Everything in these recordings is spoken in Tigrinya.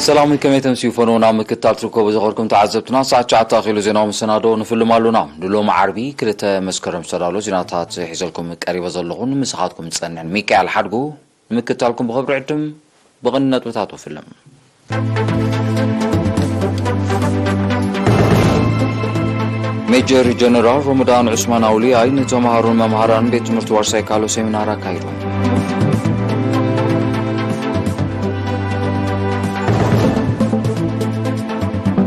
ሰላም፣ ከመይ ተምስዩ? ፈነው ናብ ምክትታል ትርከቡ ዘኸርኩም ተዓዘብትና፣ ሰዓት ትሽዓተ ኣኺሉ ዜናዊ መሰናዶ ንፍልም ኣሉና። ንሎሚ ዓርቢ ክልተ መስከረም ዝተዳሎ ዜናታት ሒዘልኩም ቀሪበ ዘለኹን ምሳኻትኩም ዝጸንሕን ሚካኤል ሓድጉ። ንምክትታልኩም ብኽብሪ ዕድም። ብቕኒ ነጥብታት ወፍልም። ሜጀር ጀነራል ሮመዳን ዑስማን ኣውሊያይ ንተምሃሮን መምሃራን ቤት ትምህርቲ ዋርሳይ ካሎ ሴሚናር ኣካይዱ።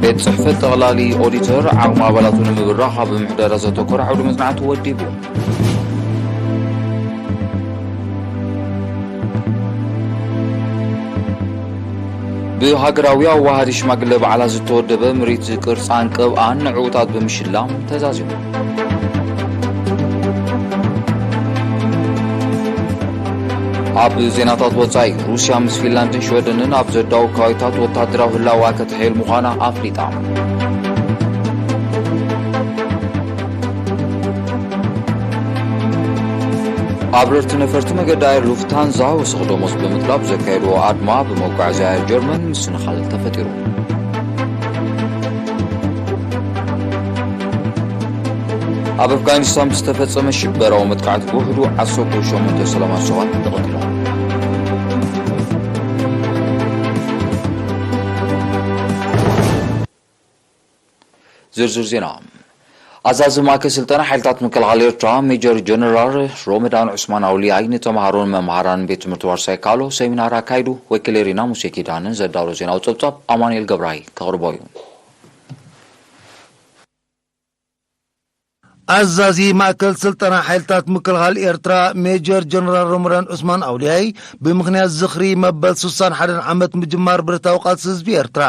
ቤት ጽሕፈት ጠቕላሊ ኦዲተር ዓቕሚ ኣባላቱ ንምብራኽ ኣብ ምሕደራ ዘተኮረ ዓውዲ መጽናዕቲ ወዲቡ። ብሃገራዊ ኣዋሃዲ ሽማግለ በዓላት ዝተወደበ ምርኢት ቅርጻን ቅብኣን ንዕዉታት ብምሽላም ተዛዚሙ። ኣብ ዜናታት ወጻኢ፣ ሩስያ ምስ ፊንላንድን ሽወደንን ኣብ ዘዳው ከባቢታት ወታደራዊ ህላዋ ከተሐይል ምዃና ኣፍሊጣ። ኣብረርቲ ነፈርቲ መገዲ ኣየር ሉፍታንዛ ወሰኽ ደሞዝ ብምጥላብ ዘካየድዎ ኣድማ ብመጓዓዝያ ኣየር ጀርመን ምስንኻል ተፈጢሩ። ኣብ ኣፍጋኒስታን ብዝተፈጸመ ሽበራዊ መጥቃዕቲ ብውሕዱ ዓሰርተ ሸሞንተ ሰላማት ሰባት ተቐቲሎም። ዝርዝር ዜና። ኣዛዚ ማእከል ስልጠና ሓይልታት ምክልኻል ኤርትራ ሜጀር ጀነራል ሮመዳን ዑስማን ኣውሊያይ ንተምሃሮን መምሃራን ቤት ትምህርቲ ዋርሳይ ካሎ ሰሚናር ኣካይዱ። ወኪል ኤሪና ሙሴ ኪዳንን ዘዳሎ ዜናዊ ጸብጻብ ኣማኑኤል ገብራይ ከቕርቦ እዩ። ኣዛዚ ማእከል ስልጠና ሓይልታት ምክልኻል ኤርትራ ሜጀር ጀነራል ሮመዳን ዑስማን ኣውሊያይ፣ ብምኽንያት ዝኽሪ መበል ስሳን ሓደን ዓመት ምጅማር ብረታዊ ቃልሲ ህዝቢ ኤርትራ፣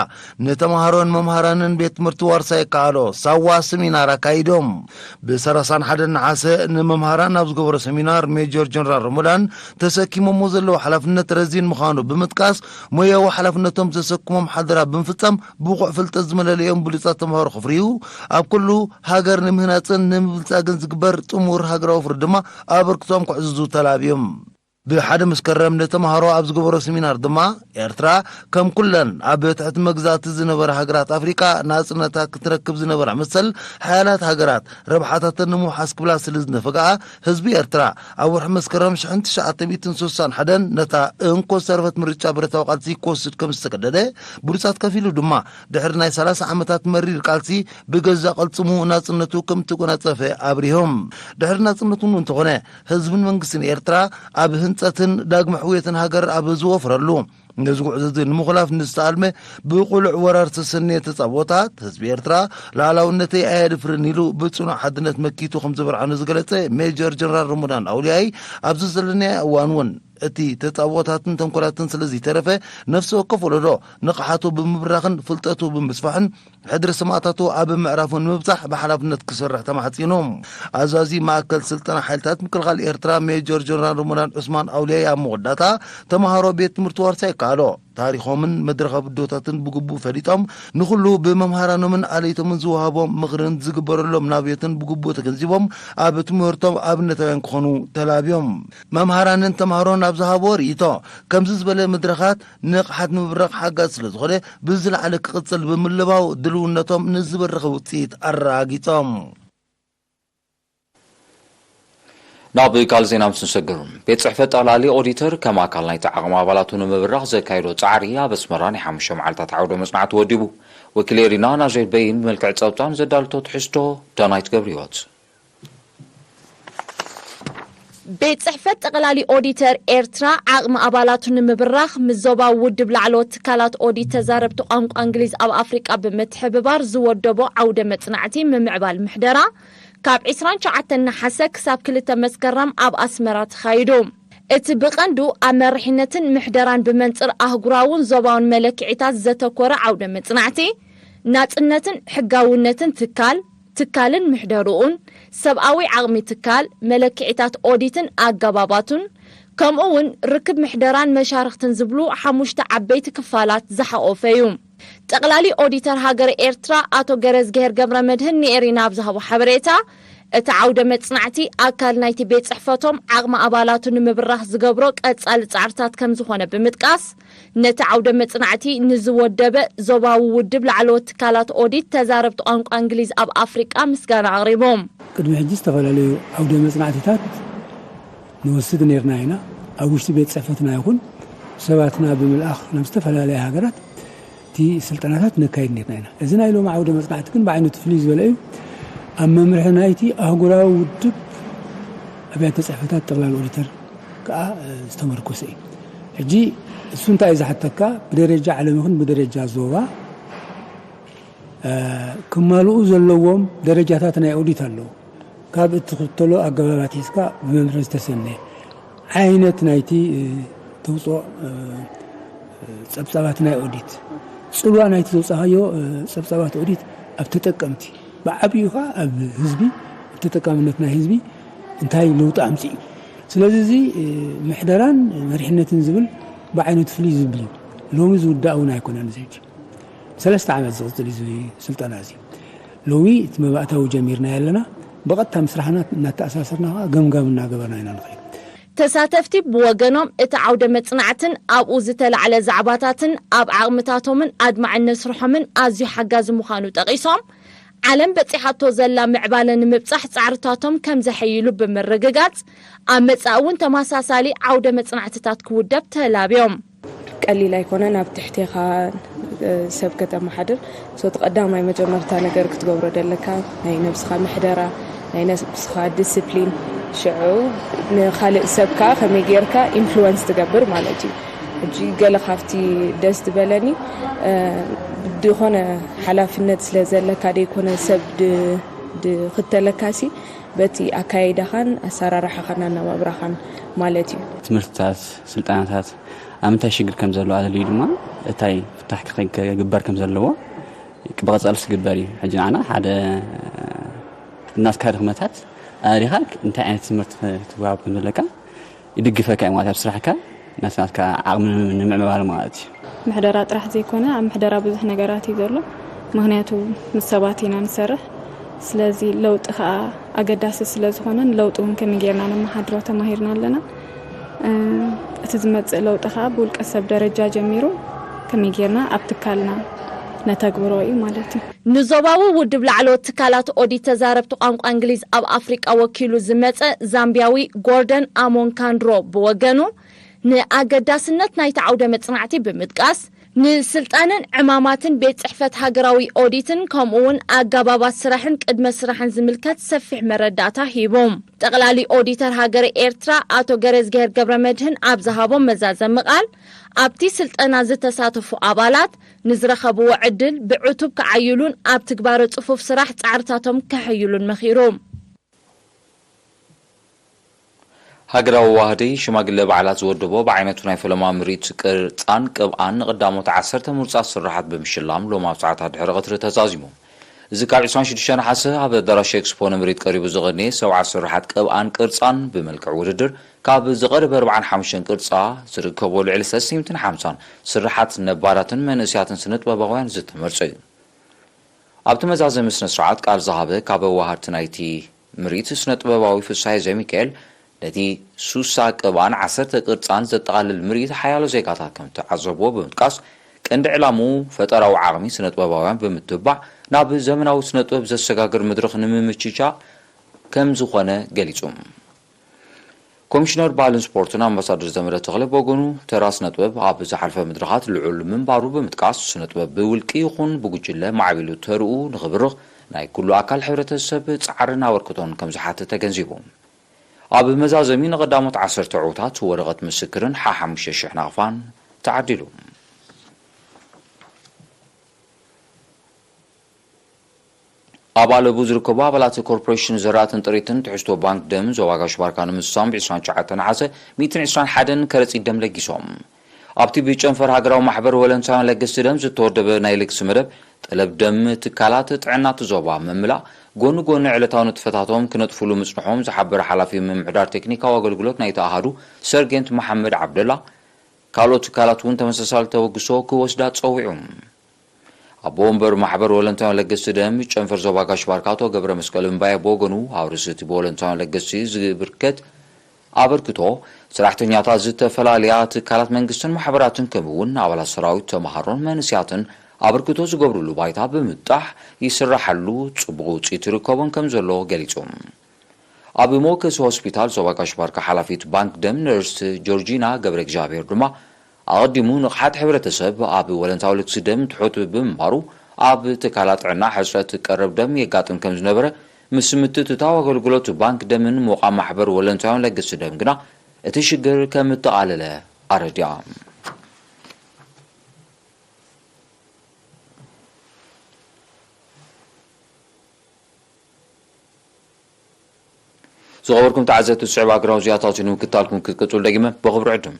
ንተምሃሮን መምሃራንን ቤት ትምህርቲ ዋርሳይ ካሎ ሳዋ ሰሚናር ኣካይዶም። ብ ሰላሳን ሓደን ነሓሰ ንመምሃራን ኣብ ዝገበሮ ሰሚናር ሜጀር ጀነራል ሮመዳን ተሰኪሞሞ ዘለዉ ሓላፍነት ረዚን ምዃኑ ብምጥቃስ፣ ሞያዊ ሓላፍነቶም ዘሰክሞም ሓደራ ብምፍጻም ብቑዕ ፍልጠት ዝመለለዮም ብሉጻት ተምሃሮ ከፍርዩ፣ ኣብ ኩሉ ሃገር ንምህናጽን ንምብልጻግን ዝግበር ጥሙር ሃገራዊ ፍርዲ ድማ ኣበርክቶም ከዕዝዙ ተላብዮም። ብሓደ መስከረም ንተምሃሮ ኣብ ዝገበሮ ሰሚናር ድማ፣ ኤርትራ ከም ኩለን ኣብ ትሕቲ መግዛእቲ ዝነበራ ሃገራት ኣፍሪቃ ናጽነታ ክትረክብ ዝነበራ መሰል ሓያላት ሃገራት ረብሓታተን ንምውሓስ ክብላ ስለ ዝነፈግኣ፣ ህዝቢ ኤርትራ ኣብ ወርሒ መስከረም ሽሕን ትሽዓተ ሚእትን ስሳን ሓደን ነታ እንኮ ዝተረፈት ምርጫ ብረታዊ ቃልሲ ክወስድ ከም ዝተገደደ፣ ብሉጻት ከፊሉ ድማ ድሕሪ ናይ ሰላሳ ዓመታት መሪር ቃልሲ ብገዛእ ቅልጽሙ ናጽነቱ ከም እተጎናጸፈ ኣብሪሆም። ድሕሪ ናጽነቱ እውን እንተኾነ፣ ህዝብን መንግስትን ኤርትራ ኣብ ህንጸትን ዳግመ ሕውየትን ሃገር ኣብ ዝወፍረሉ፣ ነዚ ጉዕዞ እዚ ንምኹላፍ ንዝተኣልመ ብቕሉዕ ወራር ዝተሰነየ ተጻብኦታት፣ ህዝቢ ኤርትራ ልኣላውነተይ ኣየድፍርን ኢሉ ብጽኑዕ ሓድነት መኪቱ ከም ዘበርዓኖ ዝገለጸ ሜጀር ጀነራል ሮሞዳን ኣውሊያይ፣ ኣብዚ ዘለናዮ እዋን እውን እቲ ተጻብኦታትን ተንኮላትን ስለ ዘይተረፈ፣ ነፍሲ ወከፍ ወለዶ ንቕሓቱ ብምብራኽን ፍልጠቱ ብምስፋሕን፣ ሕድሪ ሰማእታቱ ኣብ ምዕራፉ ንምብጻሕ ብሓላፍነት ክሰርሕ ተማሕጺኑ። ኣዛዚ ማእከል ስልጠና ሓይልታት ምክልኻል ኤርትራ ሜጀር ጀነራል ሮሞዳን ዑስማን ኣውሊያይ ኣብ መወዳእታ፣ ተምሃሮ ቤት ትምህርቲ ዋርሳይ ይከኣሎ ታሪኾምን መድረኸ ብድሆታትን ብግቡእ ፈሊጦም፣ ንኹሉ ብመምሃራኖምን ኣለይቶምን ዝወሃቦም ምኽርን ዝግበረሎም ናብዮትን ብግቡእ ተገንዚቦም፣ ኣብ ትምህርቶም ኣብነታውያን ክኾኑ ተላብዮም። መምሃራንን ተምሃሮን ኣብ ዝሃብዎ ርእይቶ፣ ከምዚ ዝበለ መድረኻት ንቕሓት ንምብራኽ ሓጋዚ ስለ ዝኾነ፣ ብዝለዓለ ክቕጽል ብምልባው ድልውነቶም ንዝበረኸ ውጽኢት ኣረጋጊጾም። ናብ ካልእ ዜና ምስ ንሰግር፣ ቤት ጽሕፈት ጠቕላሊ ኦዲተር ከም ኣካል ናይቲ ዓቕሚ ኣባላቱ ንምብራኽ ዘካየዶ ጻዕሪ ኣብ ኣስመራ ናይ ሓሙሽተ መዓልታት ዓውደ መጽናዕቲ ወዲቡ። ወኪል ኤሪና ናዝሬት በይን ብመልክዕ ጸብጻብ ንዘዳለቶ ትሕዝቶ ዳናይት ገብረህይወት። ቤት ጽሕፈት ጠቕላሊ ኦዲተር ኤርትራ ዓቕሚ ኣባላቱ ንምብራኽ ምስ ዞባዊ ውድብ ላዕለዎት ትካላት ኦዲት ተዛረብቲ ቋንቋ እንግሊዝ ኣብ ኣፍሪቃ ብምትሕብባር ዝወደቦ ዓውደ መጽናዕቲ ምምዕባል ምሕደራ ካብ ዕስራን ትሽዓተን ነሓሰ ክሳብ ክልተ መስከረም ኣብ ኣስመራ ተኻይዱ። እቲ ብቐንዱ ኣብ መሪሕነትን ምሕደራን ብመንጽር ኣህጉራውን ዞባውን መለክዒታት ዘተኮረ ዓውደ መጽናዕቲ፣ ናጽነትን ሕጋውነትን ትካል፣ ትካልን ምሕደርኡን፣ ሰብኣዊ ዓቕሚ ትካል፣ መለክዒታት ኦዲትን ኣገባባቱን፣ ከምኡ እውን ርክብ ምሕደራን መሻርኽትን ዝብሉ ሓሙሽተ ዓበይቲ ክፋላት ዝሓቖፈ እዩ። ጠቕላሊ ኦዲተር ሃገረ ኤርትራ ኣቶ ገረዝግሄር ገብረመድህን ንኤሪና ኣብ ዝሃቦ ሓበሬታ፣ እቲ ዓውደ መጽናዕቲ ኣካል ናይቲ ቤት ጽሕፈቶም ዓቕሚ ኣባላቱ ንምብራኽ ዝገብሮ ቀጻሊ ጻዕርታት ከም ዝኾነ ብምጥቃስ፣ ነቲ ዓውደ መጽናዕቲ ንዝወደበ ዞባዊ ውድብ ላዕለዎት ትካላት ኦዲት ተዛረብቲ ቋንቋ እንግሊዝ ኣብ ኣፍሪቃ ምስጋና ኣቕሪቦም። ቅድሚ ሕጂ ዝተፈላለዩ ዓውደ መጽናዕትታት ንወስድ ነርና ኢና። ኣብ ውሽጢ ቤት ጽሕፈትና ይኹን ሰባትና ብምልኣኽ ናብ ዝተፈላለያ ሃገራት እቲ ስልጠናታት ነካይድ ነርና ኢና። እዚ ናይ ሎሚ ዓውደ መጽናዕቲ ግን ብዓይነቱ ፍልይ ዝበለ እዩ። ኣብ መምርሒ ናይቲ ኣህጉራዊ ውድብ ኣብያተ ጽሕፈታት ጠቕላሊ ኦዲተር ከዓ ዝተመርኮሰ እዩ። ሕጂ እሱ እንታይ እዩ ዝሓተካ? ብደረጃ ዓለም ይኹን ብደረጃ ዞባ ክማልኡ ዘለዎም ደረጃታት ናይ ኦዲት ኣለዉ። ካብ እትኽተሎ ኣገባባት ሒዝካ ብመምርሒ ዝተሰነየ ዓይነት ናይቲ ተውፅኦ ጸብጻባት ናይ ኦዲት፣ ፅልዋ ናይቲ ዘውፃኻዮ ጸብጻባት ኦዲት ኣብ ተጠቀምቲ፣ ብዓብዩ ከዓ ኣብ ህዝቢ፣ ኣብ ተጠቃምነት ናይ ህዝቢ እንታይ ለውጢ ኣምፅኡ እዩ። ስለዚ እዚ ምሕደራን መሪሕነትን ዝብል ብዓይነቱ ፍልይ ዝብል እዩ። ሎሚ ዝውዳእ እውን ኣይኮነን። እዚ ሕጂ ሰለስተ ዓመት ዝቕፅል እዩ እዚ ስልጠና እዚ። ሎሚ እቲ መባእታዊ ጀሚርና ኣለና። ብቐጥታ ምስራሕና እናተኣሳሰርና ከዓ ገምጋም እናገበርና ኢና ንኸይድ። ተሳተፍቲ ብወገኖም፣ እቲ ዓውደ መጽናዕትን ኣብኡ ዝተላዕለ ዛዕባታትን ኣብ ዓቕምታቶምን ኣድማዕነት ስርሖምን ኣዝዩ ሓጋዚ ምዃኑ ጠቒሶም፣ ዓለም በጺሓቶ ዘላ ምዕባለ ንምብጻሕ ጻዕርታቶም ከም ዘሐይሉ ብምርግጋጽ፣ ኣብ መጻኢ እውን ተመሳሳሊ ዓውደ መጽናዕትታት ክውደብ ተላብዮም። ቀሊል ኣይኮነን። ኣብ ትሕቴኻ ሰብ ከተመሓድር። So እቲ ቀዳማይ መጀመርታ ነገር ክትገብሮ ደለካ ናይ ነብስኻ ምሕደራ፣ ናይ ነብስኻ ዲስፕሊን፣ ሽዑ ንኻልእ ሰብ ከኣ ከመይ ጌርካ ኢንፍሉወንስ ትገብር ማለት እዩ። ሕጂ ገለ ካብቲ ደስ ዝበለኒ፣ ዝኾነ ሓላፍነት ስለ ዘለካ ደይኮነ ሰብ ድ-፣ ድኽተለካሲ በቲ ኣካይዳኻን ኣሰራርሓኻን ኣነባብራኻን ማለት እዩ። ትምህርትታት፣ ስልጠናታት ኣብ ምንታይ ሽግር ከም ዘሎ ኣለልዩ ድማ እታይ ፍታሕ ክኸ-፣ ክግበር ከም ዘለዎ ብቐጻሊ ዝግበር እዩ። ሕጂ ንዓና ሓደ እናስካ ድኽመታት ኣሪኻ እንታይ ዓይነት ትምህርቲ ክትወሃብ ከም ዘለካ ይድግፈካ እዩ ማለት ኣብ ስራሕካ ናትናትካ ዓቕሚ ንምዕባል ማለት እዩ። ምሕደራ ጥራሕ ዘይኮነ ኣብ ምሕደራ ብዙሕ ነገራት እዩ ዘሎ። ምኽንያቱ ምስ ሰባት ኢና ንሰርሕ። ስለዚ ለውጢ ከዓ ኣገዳሲ ስለ ዝኾነ ንለውጢ እውን ከመይ ጌርና ነመሓድሮ ተማሂርና ኣለና። እ፣ እቲ ዝመጽእ ለውጢ ከዓ ብውልቀ ሰብ ደረጃ ጀሚሩ ከመይ ጌርና ኣብ ትካልና ነተግብሮ እዩ ማለት እዩ። ንዞባዊ ውድብ ላዕለዎት ትካላት ኦዲት ተዛረብቲ ቋንቋ እንግሊዝ ኣብ ኣፍሪቃ ወኪሉ ዝመጸ ዛምቢያዊ ጎርደን ኣሞንካንድሮ ብወገኑ፣ ንኣገዳስነት ናይቲ ዓውደ መጽናዕቲ ብምጥቃስ፣ ንስልጣንን ዕማማትን ቤት ጽሕፈት ሃገራዊ ኦዲትን ከምኡ እውን ኣገባባት ስራሕን ቅድመ ስራሕን ዝምልከት ሰፊሕ መረዳእታ ሂቡ። ጠቕላሊ ኦዲተር ሃገረ ኤርትራ ኣቶ ገረዝግሄር ገብረ መድህን ኣብ ዝሃቦ መዛዘሚ ቃል፣ ኣብቲ ስልጠና ዝተሳተፉ ኣባላት ንዝረኸብዎ ዕድል ብዕቱብ ክዓይሉን ኣብ ትግባረ ጽፉፍ ስራሕ ጻዕርታቶም ከሐይሉን መኺሩ። ሃገራዊ ዋህዲ ሽማግለ በዓላት ዝወደቦ ብዓይነቱ ናይ ፈለማ ምርኢት ቅርጻን ቅብኣን ንቐዳሞት ዓሰርተ ምሩጻት ስርሓት ብምሽላም ሎም ኣብ ሰዓታት ድሕሪ ቀትሪ ተዛዚሙ። እዚ ካብ ዕስራን ሽዱሽተን ነሓሰ ኣብ ኣዳራሽ ኤክስፖ ንምርኢት ቀሪቡ ዝቐነየ ሰብዓ ስርሓት ቅብኣን ቅርጻን ብመልክዕ ውድድር ካብ ዝቐረበ ኣርብዓን ሓሙሽተን ቅርጻ ዝርከቦ ልዕሊ ሰለስተ ሚእትን ሓምሳን ስርሓት ነባራትን መንእሰያትን ስነ-ጥበባውያን ዝተመርጸ እዩ። ኣብቲ መዛዘሚ ስነ-ስርዓት ቃል ዝሃበ ካብ ኣዋሃድቲ ናይቲ ምርኢት ስነ-ጥበባዊ ፍስሃየ ዘሚካኤል፣ ነቲ ሱሳ ቅብኣን ዓሰርተ ቅርጻን ዘጠቓልል ምርኢት ሓያሎ ዜጋታት ከም ተዓዘብዎ ብምጥቃስ፣ ቀንዲ ዕላምኡ ፈጠራዊ ዓቕሚ ስነ-ጥበባውያን ብምትብባዕ ናብ ዘመናዊ ስነ-ጥበብ ዘሰጋግር መድረኽ ንምምችቻ ከም ዝኾነ ገሊጹ። ኮሚሽነር ባህልን ስፖርትን ኣምባሳደር ዘመደ ተኽለ ብወገኑ፣ ተራ ስነ-ጥበብ ኣብ ዝሓለፈ መድረኻት ልዑል ምንባሩ ብምጥቃስ፣ ስነ-ጥበብ ብውልቂ ይኹን ብጉጅለ ማዕቢሉ ተርኡ ንኽብርኽ ናይ ኩሉ ኣካል ሕብረተሰብ ጻዕርን ኣበርክቶን ከም ዝሓትት ተገንዚቡ። ኣብ መዛዘሚ ንቐዳሞት ዓሰርተ ዕዉታት ወረቐት ምስክርን ሓሓሙሽተ ሽሕ ናቕፋን ተዓዲሉ። ኣብ ኣለቡ ዝርከቡ ኣባላት ኮርፖሬሽን ዘራእትን ጥሪትን ትሕዝቶ ባንክ ደም ዞባ ጋሽ ባርካ ንምስሳም ብ ዕስራን ትሽዓተን ነሓሰ ሚእትን ዕስራን ሓደን ከረጺት ደም ለጊሶም። ኣብቲ ብጨንፈር ሃገራዊ ማሕበር ወለንታውያን ለገስቲ ደም ዝተወደበ ናይ ልግሲ መደብ፣ ጠለብ ደም ትካላት ጥዕና እቲ ዞባ ምምላእ፣ ጎኒ ጎኒ ዕለታዊ ንጥፈታቶም ክነጥፍሉ ምጽንሖም ዝሓበረ ሓላፊ ምምሕዳር ቴክኒካዊ ኣገልግሎት ናይቲ ኣሃዱ ሰርጌንት መሓመድ ዓብደላ፣ ካልኦት ትካላት እውን ተመሳሳሊ ተበግሶ ክወስዳ ጸዊዑ። ኣቦ ወንበር ማሕበር ወለንታውያን ለገስቲ ደም ጨንፈር ዞባ ጋሽ ባርካ ኣቶ ገብረ መስቀል እምባየ ብወገኑ፣ ኣብ ርእሲ እቲ ብወለንታውያን ለገስቲ ዝብርከት ኣበርክቶ፣ ሰራሕተኛታት ዝተፈላለያ ትካላት መንግስትን ማሕበራትን ከምኡ እውን ኣባላት ሰራዊት፣ ተምሃሮን መንእሰያትን ኣበርክቶ ዝገብርሉ ባይታ ብምብጣሕ ይስራሓሉ፣ ጽቡቕ ውጽኢት ይርከቦን ከም ዘሎ ገሊጹ። ኣብ ሞከሲ ሆስፒታል ዞባ ጋሽ ባርካ ሓላፊት ባንክ ደም ነርስ ጆርጂና ገብረ እግዚኣብሔር ድማ፣ ኣቐዲሙ ንቕሓት ሕብረተሰብ ኣብ ወለንታዊ ልግሲ ደም ትሑት ብምንባሩ፣ ኣብ ትካላት ጥዕና ሕጽረት ቀረብ ደም የጋጥም ከም ዝነበረ፣ ምስ ምትእትታው ኣገልግሎት ባንክ ደምን ምቋም ማሕበር ወለንታውያን ለገስቲ ደም ግና እቲ ሽግር ከም እተቓለለ ኣረዲኣ። ዝኸበርኩም ተዓዘብቲ፣ ዝስዕብ ሃገራዊ ዜናታት እዩ ንምክትታልኩም ክትቅጽሉ ደጊመ ብኽብሪ ዕድም።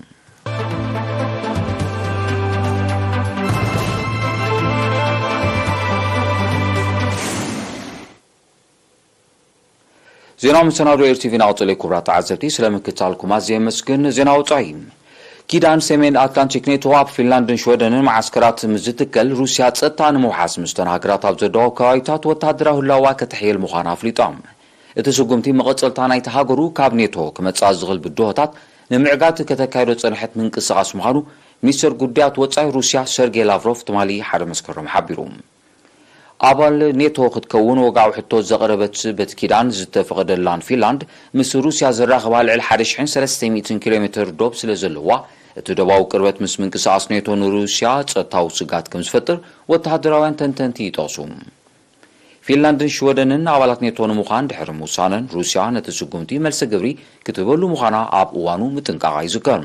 ዜናዊ መሰናዶ ኤር ቲቪ ናቕጽል። ክቡራት ተዓዘብቲ፣ ስለ ምክትታልኩም ኣዝየ የመስግን። ዜና ወጻኢ። ኪዳን ሰሜን ኣትላንቲክ ኔቶ ኣብ ፊንላንድን ሽወደንን መዓስከራት ምስ ዝትከል፣ ሩስያ ጸጥታ ንምውሓስ ምስተን ሃገራት ኣብ ዘዳወብ ከባቢታት ወተሃደራዊ ህላዋ ከተሕይል ምዃና ኣፍሊጣ። እቲ ስጉምቲ መቐጸልታ ናይቲ ሃገሩ ካብ ኔቶ ክመጽኣ ዝኽእል ብድሆታት ንምዕጋት ከተካይዶ ጸንሐት ምንቅስቓስ ምዃኑ ሚኒስተር ጉዳያት ወጻኢ ሩስያ ሰርጌይ ላቭሮቭ ትማሊ ሓደ መስከረም ሓቢሩ። ኣባል ኔቶ ክትከውን ወግዓዊ ሕቶ ዘቕረበት በቲ ኪዳን ዝተፈቐደላን ፊንላንድ፣ ምስ ሩስያ ዘራኽባ ልዕሊ ሓደ ሽሕን ሰለስተ ሚእትን ኪሎ ሜትር ዶብ ስለ ዘለዋ፣ እቲ ዶባዊ ቅርበት ምስ ምንቅስቓስ ኔቶ ንሩስያ ጸጥታዊ ስግኣት ከም ዝፈጥር ወተሃደራውያን ተንተንቲ ይጠቕሱ። ፊንላንድን ሽወደንን ኣባላት ኔቶ ንምዃን ድሕሪ ምውሳነን፣ ሩስያ ነቲ ስጉምቲ መልሲ ግብሪ ክትህበሉ ምዃና ኣብ እዋኑ ምጥንቃቓ ይዝከር።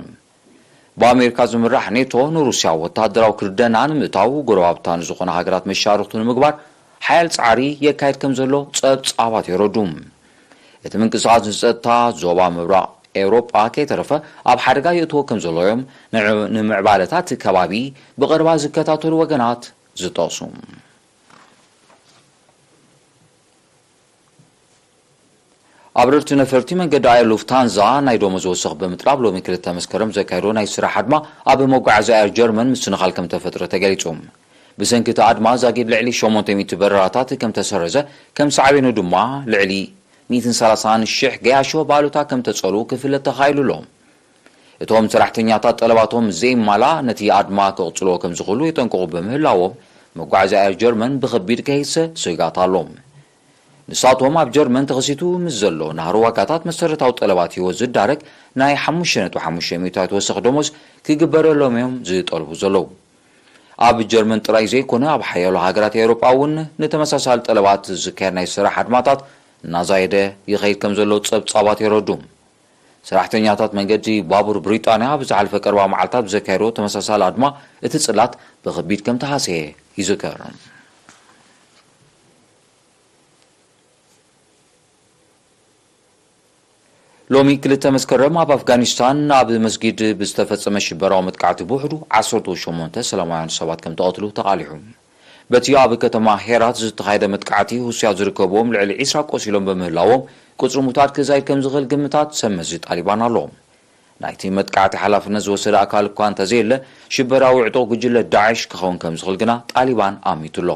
ብኣሜሪካ ዝምራሕ ኔቶ ንሩስያ ወተሃደራዊ ክርደና ንምእታው ጎረባብታ ንዝኾነ ሃገራት መሻርኽቱ ንምግባር ሓያል ጻዕሪ የካይድ ከም ዘሎ ጸብጻባት የረዱ። እቲ ምንቅስቓስ ንጸጥታ ዞባ ምብራቕ ኤውሮጳ ከይተረፈ ኣብ ሓደጋ የእትዎ ከም ዘሎ እዮም ንዕ-፣ ንምዕባለታት ከባቢ ብቐረባ ዝከታተሉ ወገናት ዝጠቕሱ። ኣብረርቲ ነፈርቲ መንገዲ ኣየር ሉፍታንዛ ናይ ደሞዝ ወሰኽ ብምጥላብ ሎሚ ክልተ መስከረም ዘካየዶ ናይ ስራሕ ኣድማ ኣብ መጓዓዝያ ኣየር ጀርመን ምስትንኻል ከም ተፈጥረ ተገሊጹ። ብሰንኪ እቲ ኣድማ ዛጊድ ልዕሊ ሸሞንተ ሚእቲ በረራታት ከም ተሰረዘ፣ ከም ሳዕቤኑ ድማ ልዕሊ ሚእትን ሰላሳን ሽሕ ገያሾ ባሉታ ከም ተጸሉ ክፍለጥ ተኻኢሉ ኣሎ። እቶም ሰራሕተኛታት ጠለባቶም ዘይማላ ነቲ ኣድማ ክቕጽልዎ ከም ዝኽእሉ የጠንቅቑ ብምህላዎም፣ መጓዓዝያ ኣየር ጀርመን ብኸቢድ ከይሰ ስጋት ኣሎ። ንሳቶም ኣብ ጀርመን ተኸሲቱ ምስ ዘሎ ናህሪ ዋጋታት መሰረታዊ ጠለባት ህይወት ዝዳረግ ናይ ሓሙሽተ ነጥቢ ሓሙሽተ ሚእታዊት ወሰኽ ደሞዝ ክግበረሎም እዮም ዝጠልቡ ዘለዉ። ኣብ ጀርመን ጥራይ ዘይኮነ፣ ኣብ ሓያሎ ሃገራት ኤውሮጳ እውን ንተመሳሳሊ ጠለባት ዝካየድ ናይ ስራሕ ኣድማታት እናዛየደ ይኸይድ ከም ዘሎ ጸብጻባት የረዱ። ሰራሕተኛታት መንገዲ ባቡር ብሪጣንያ ኣብ ዝሓለፈ ቀረባ መዓልታት ብዘካየዶ ተመሳሳሊ ኣድማ፣ እቲ ጽላት ብኸቢድ ከም ተሃሰየ ይዝከር። ሎሚ ክልተ መስከረም ኣብ ኣፍጋኒስታን ኣብ መስጊድ ብዝተፈጸመ ሽበራዊ መጥቃዕቲ ብውሕዱ ዓሰርተ ሸሞንተ ሰላማውያን ሰባት ከም ተቐትሉ ተቓሊሑ። በቲ ኣብ ከተማ ሄራት ዝተኻየደ መጥቃዕቲ፣ ሩስያ ዝርከብዎም ልዕሊ ዒስራ ቆሲሎም ብምህላዎም፣ ቁጽሪ ሙታት ክዛይድ ከም ዝኽእል ግምታት ሰብ መዚ ጣሊባን ኣሎ። ናይቲ መጥቃዕቲ ሓላፍነት ዝወሰደ ኣካል እኳ እንተዘየለ፣ ሽበራዊ ዕጡቕ ጉጅለ ዳዕሽ ክኸውን ከም ዝኽእል ግና ጣሊባን ኣሚቱ ኣሎ።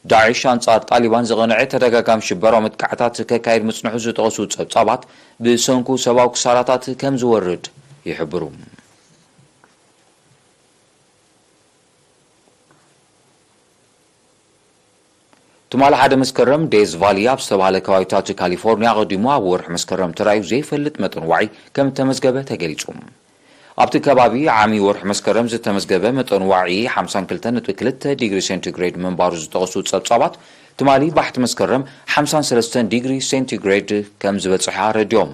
ዳዕሽ ኣንጻር ጣሊባን ዝቐንዐ ተደጋጋሚ ሽበራዊ መጥቃዕታት ከካይድ ምጽንሑ ዝጠቕሱ ጸብጻባት፣ ብሰንኩ ሰብኣዊ ክሳራታት ከም ዝወርድ ይሕብሩ። ትማሊ ሓደ መስከረም፣ ዴዝ ቫሊ ኣብ ዝተባህለ ከባቢታት ካሊፎርኒያ፣ ኣቐዲሙ ኣብ ወርሒ መስከረም ተራእዩ ዘይፈልጥ መጠን ዋዒ ከም እተመዝገበ ተገሊጹ። ኣብቲ ከባቢ ዓሚ ወርሒ መስከረም ዝተመዝገበ መጠን ዋዒ ሓምሳን ክልተን ነጥቢ ክልተ ዲግሪ ሴንቲግሬድ ምንባሩ ዝጠቐሱ ጸብጻባት፣ ትማሊ ባሕቲ መስከረም ሓምሳን ሰለስተን ዲግሪ ሴንቲግሬድ ከም ዝበጽሐ ኣረዲኦም።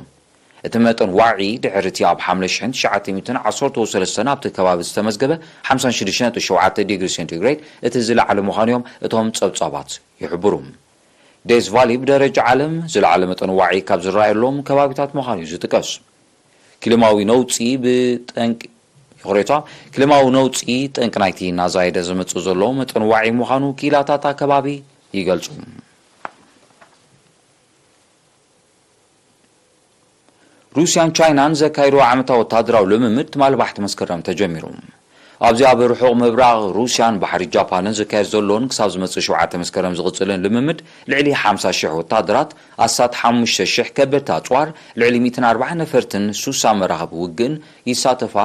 እቲ መጠን ዋዒ፣ ድሕሪ እቲ ኣብ ሓምለ ሽሕን ትሽዓተ ሚእትን ዓሰርተ ሰለስተን ኣብቲ ከባቢ ዝተመዝገበ ሓምሳን ሽዱሽተ ነጥቢ ሸውዓተ ዲግሪ ሴንቲግሬድ፣ እቲ ዝለዓለ ምዃኑ እዮም እቶም ጸብጻባት ይሕብሩ። ዴዝ ቫሊ ብደረጃ ዓለም ዝለዓለ መጠን ዋዒ ካብ ዝረኣየሎም ከባቢታት ምዃኑ እዩ ዝጥቀስ። ክሊማዊ ነውጺ ብጠንቂ፣ ይቕሬታ፣ ክሊማዊ ነውጺ ጠንቂ ናይቲ እናዛየደ ዝመጽእ ዘሎ መጠን ዋዒ ምዃኑ ክኢላታት ኣከባቢ ይገልጹ። ሩስያን ቻይናን ዘካየድዎ ዓመታዊ ወተሃደራዊ ልምምድ ትማሊ ባሕቲ መስከረም ተጀሚሩ። ኣብዚ ኣብ ርሑቕ ምብራቕ ሩስያን ባሕሪ ጃፓንን ዝካየድ ዘሎን ክሳብ ዝመጽእ ሸውዓተ መስከረም ዝቕጽልን ልምምድ፣ ልዕሊ ሓምሳ ሽሕ ወታደራት፣ ኣስታት ሓሙሽተ ሽሕ ከበድቲ ኣጽዋር፣ ልዕሊ ሚእትን ኣርባዓን ነፈርትን ሱሳ መራኽብ ውግእን ይሳተፋ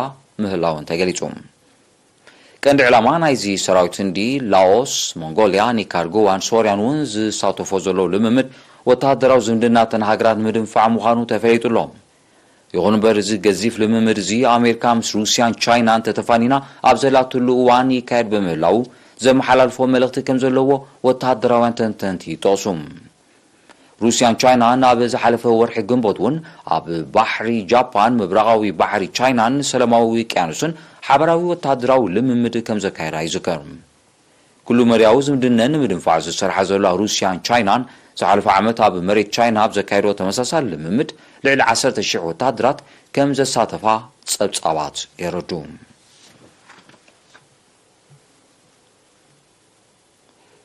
ምህላወን ተገሊጹ። ቀንዲ ዕላማ ናይዚ ሰራዊት ህንዲ፣ ላኦስ፣ ሞንጎልያ፣ ኒካርጉዋን ሶርያን እውን ዝሳተፎ ዘለዉ ልምምድ፣ ወተሃደራዊ ዝምድናተን ሃገራት ንምድንፋዕ ምዃኑ ተፈሊጡ ኣሎ። ይኹን እምበር፣ እዚ ገዚፍ ልምምድ እዚ ኣሜሪካ ምስ ሩስያን ቻይናን ተተፋኒና ኣብ ዘላትሉ እዋን ይካየድ ብምህላዉ፣ ዘመሓላልፎ መልእኽቲ ከም ዘለዎ ወተሃደራውያን ተንተንቲ ይጠቕሱ። ሩስያን ቻይናን ኣብ ዝሓለፈ ወርሒ ግንቦት እውን ኣብ ባሕሪ ጃፓን፣ ምብራቓዊ ባሕሪ ቻይናን ሰላማዊ ውቅያኖስን ሓበራዊ ወተሃደራዊ ልምምድ ከም ዘካየዳ ይዝከር። ኩሉ መዳያዊ ዝምድነን ንምድንፋዕ ዝሰርሓ ዘለዋ ሩስያን ቻይናን፣ ዝሓለፈ ዓመት ኣብ መሬት ቻይና ኣብ ዘካየዶ ተመሳሳሊ ልምምድ ልዕሊ ዓሰርተ ሽሕ ወተሃደራት ከም ዘሳተፋ ጸብጻባት የረድኡ።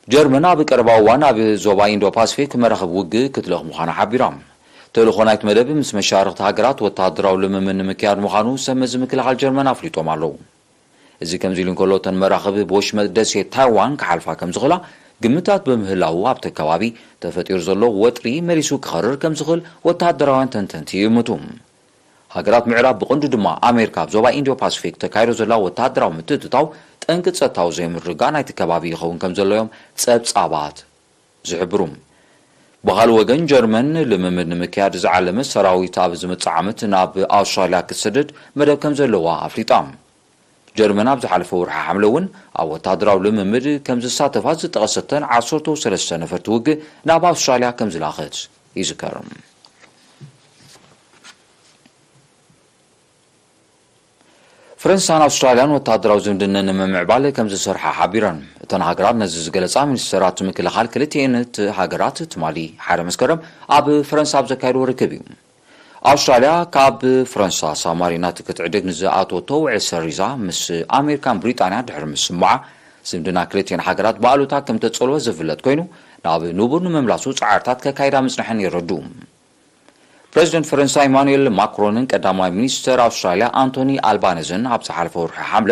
ጀርመን ኣብ ቀረባ እዋን ኣብ ዞባ ኢንዶ ፓስፊክ መራኽብ ውግእ ክትልእኽ ምዃና ሓቢራ። ተልእኾ ናይቲ መደብ ምስ መሻርኽቲ ሃገራት ወተሃደራዊ ልምምድ ንምክያድ ምዃኑ ሰብ መዚ ምክልኻል ጀርመን ኣፍሊጦም ኣለዉ። እዚ ከምዚ ኢሉ እንከሎ፣ እተን መራኽብ ብወሽመጥ ደሴት ታይዋን ክሓልፋ ከም ዝኽእላ ግምታት በምህላዉ፣ ኣብቲ ከባቢ ተፈጢሩ ዘሎ ወጥሪ መሊሱ ክኸርር ከም ዝኽእል ወተሃደራውያን ተንተንቲ ይእምቱ። ሃገራት ምዕራብ፣ ብቐንዱ ድማ ኣሜሪካ፣ ኣብ ዞባ ኢንዶ ፓስፊክ ተካይዶ ዘላ ወተሃደራዊ ምትእትታው ጠንቂ ጸጥታዊ ዘይምርግጋእ ናይቲ ከባቢ ይኸውን ከም ዘሎ እዮም ጸብጻባት ዝሕብሩ። ብኻልእ ወገን፣ ጀርመን ልምምድ ንምክያድ ዝዓለመ ሰራዊት ኣብ ዝመጽእ ዓመት ናብ ኣውስትራልያ ክትሰደድ መደብ ከም ዘለዋ ኣፍሊጣ። ጀርመን ኣብ ዝሓለፈ ወርሒ ሓምለ እውን ኣብ ወተሃደራዊ ልምምድ ከም ዝሳተፋ ዝጠቐሰተን ዓሰርተ ሰለስተ ነፈርቲ ውግእ ናብ ኣውስትራልያ ከም ዝላኸት ይዝከር። ፈረንሳን ኣውስትራልያን ወተሃደራዊ ዝምድነን ንምምዕባል ከም ዝሰርሓ ሓቢረን። እተን ሃገራት ነዚ ዝገለጻ ሚኒስተራት ምክልኻል ክልቲኤን ሃገራት ትማሊ ሓደ መስከረም ኣብ ፈረንሳ ኣብ ዘካየድዎ ርክብ እዩ። ኣውስትራልያ ካብ ፈረንሳ ሳብማሪናት ክትዕድግ ንዝኣተወቶ ውዕል ሰሪዛ ምስ ኣሜሪካን ብሪጣንያ ድሕሪ ምስምዓ፣ ዝምድና ክልቲኤን ሃገራት ብኣሉታ ከም ተጸልወ ዝፍለጥ ኮይኑ፣ ናብ ንቡር ንምምላሱ ጻዕርታት ከካይዳ ምጽንሐን የረድኡ። ፕረዚደንት ፈረንሳ ኢማኑኤል ማክሮንን ቀዳማይ ሚኒስተር ኣውስትራልያ ኣንቶኒ ኣልባነዝን ኣብ ዝሓለፈ ወርሒ ሓምለ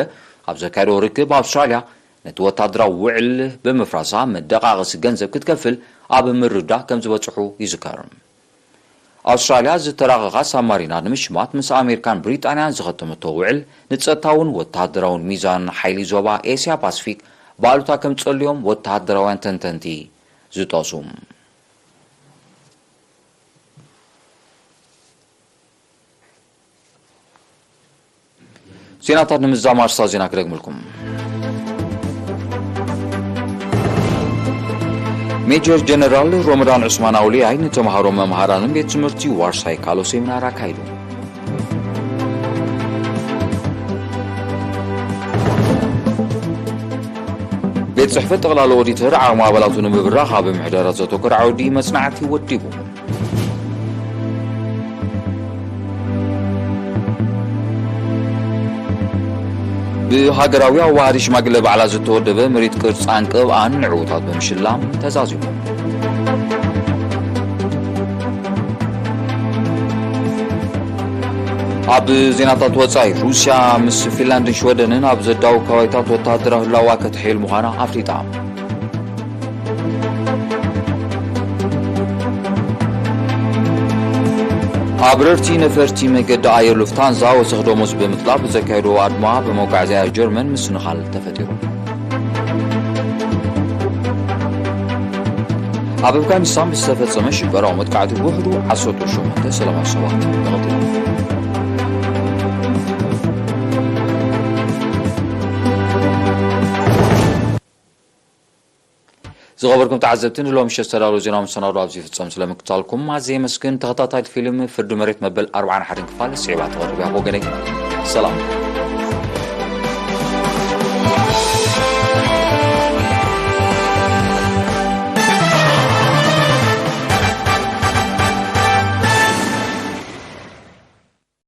ኣብ ዘካየድዎ ርክብ፣ ኣውስትራልያ ነቲ ወታደራዊ ውዕል ብምፍራሳ መደቓቕሲ ገንዘብ ክትከፍል ኣብ ምርድዳእ ከም ዝበጽሑ ይዝከር። ኣውስትራልያ ዝተራቐቓ ሳብማሪና ንምሽማት ምስ ኣሜሪካን ብሪጣንያን ዝኸተመቶ ውዕል፣ ንጸጥታውን ወተሃደራውን ሚዛን ሓይሊ ዞባ ኤስያ ፓሲፊክ ብኣሉታ ከም ጸልዮም ወተሃደራውያን ተንተንቲ ዝጠቕሱ። ዜናታት ንምዝዛም ኣርእስታት ዜና ክደግምልኩም። ሜጀር ጀነራል ሮመዳን ዑስማን ኣውልያይ ንተምሃሮ መምሃራንን ቤት ትምህርቲ ዋርሳይ ካልኦ ሴሚናር ኣካይዱ። ቤት ጽሕፈት ጠቕላሊ ኦዲተር ዓቕሚ ኣባላቱ ንምብራኽ ኣብ ምሕደራ ዘተኮረ ዓውዲ መጽናዕቲ ወዲቡ። ብሃገራዊ ኣዋሃዲ ሽማግለ ባዕላ ዝተወደበ ምርኢት ቅርጻን ቅብኣን ንዕዉታት ብምሽላም ተዛዚሙ። ኣብ ዜናታት ወጻኢ፣ ሩስያ ምስ ፊንላንድን ሽወደንን ኣብ ዘዳው ከባቢታት ወተሃደራዊ ህላዋ ከተሐይል ምዃና ኣፍሊጣ። ኣብረርቲ ነፈርቲ መገዲ ኣየር ሉፍታንዛ ወሰኽ ደሞዝ ብምጥላብ ዘካየድዎ ኣድማ፣ ብመጓዓዝያ ጀርመን ምስንኻል ተፈጢሩ። ኣብ ኣፍጋኒስታን ብዝተፈጸመ ሽበራዊ መጥቃዕቲ ብውሕዱ ዓሰርተ ሸሞንተ ሰላማዊ ሰባት ተቐቲሎም። ዝኸበርኩም ተዓዘብቲ፣ ንሎሚ ምሸት ዝተዳለወ ዜናዊ መሰናዶ ኣብዚ ይፍጸም። ስለ ምክታልኩም ኣዝየ የመስግን። ተኸታታሊ ፊልም ፍርዲ መሬት መበል ኣርባዓን ሓደን ክፋል ስዒባ ትቐርብ እያ። ብወገነይ ሰላም።